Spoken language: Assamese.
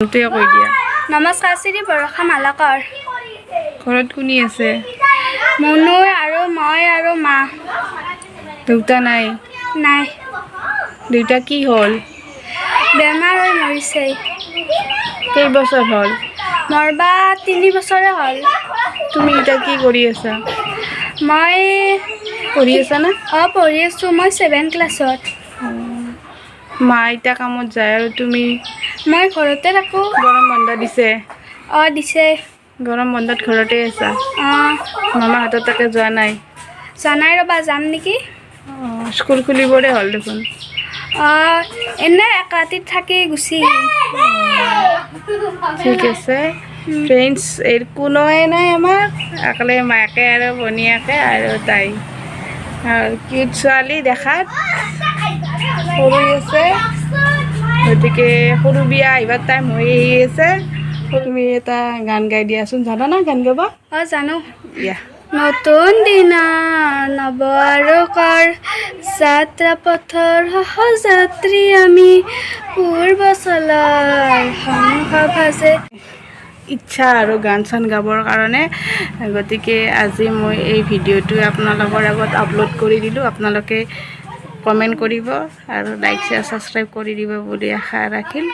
নামটোৱে কৈ দিয়া। নমস্কাৰ, শ্ৰী বৰষা মালাকৰ। ঘৰত কোনি আছে? মুনু আৰু মই আৰু মা। দেউতা নাই? নাই। দেউতা কি হ'ল? বেমাৰ হৈ মৰিছে। কেইবছৰ হ'ল? মৰবা 3 বছৰে হ'ল। তুমি এতিয়া কি কৰি আছা? মই পঢ়ি আছা না? অঁ, পঢ়ি আছোঁ। মই ছেভেন ক্লাছত। মা এতিয়া কামত যায় আৰু তুমি? মই ঘৰতে থাকোঁ। গৰম বন্ধ দিছে? অঁ, দিছে। গৰম বন্ধত ঘৰতে আছা? অঁ। মামাহঁতৰ তাতে যোৱা নাই? জানাই ৰ'বা, যাম নেকি। অঁ, স্কুল খুলিবৰে হ'ল দেখোন। অঁ, এনে এক ৰাতিত থাকি গুচি আহিম। ঠিক আছে ফ্ৰেণ্ডছ, এই কোনোৱে নাই আমাৰ, অকলে মাকে আৰু ভনীয়েকে আৰু তাই। আৰু কিউট ছোৱালী, দেখাত সৰু আছে। গতিকে সৰু বিয়া আহিবাৰ টাইম হৈ আহি আছে। তুমি এটা গান গাই দিয়াচোন। জানা না গান গাব? অঁ, জানো। ইয়া। নতুন দিনা নৱ আৰু কৰ যাত্ৰা পথৰ সহযাত্ৰী আমি, পূৰ্বচলাৰ হংস ভাজে। ইচ্ছা আৰু গান চান গাবৰ কাৰণে। গতিকে আজি মই এই ভিডিঅ'টো আপোনালোকৰ আগত আপলোড কৰি দিলোঁ। আপোনালোকে কমেণ্ট কৰিব আৰু লাইক, শ্বেয়াৰ, ছাবস্ক্ৰাইব কৰি দিব বুলি আশা ৰাখিল।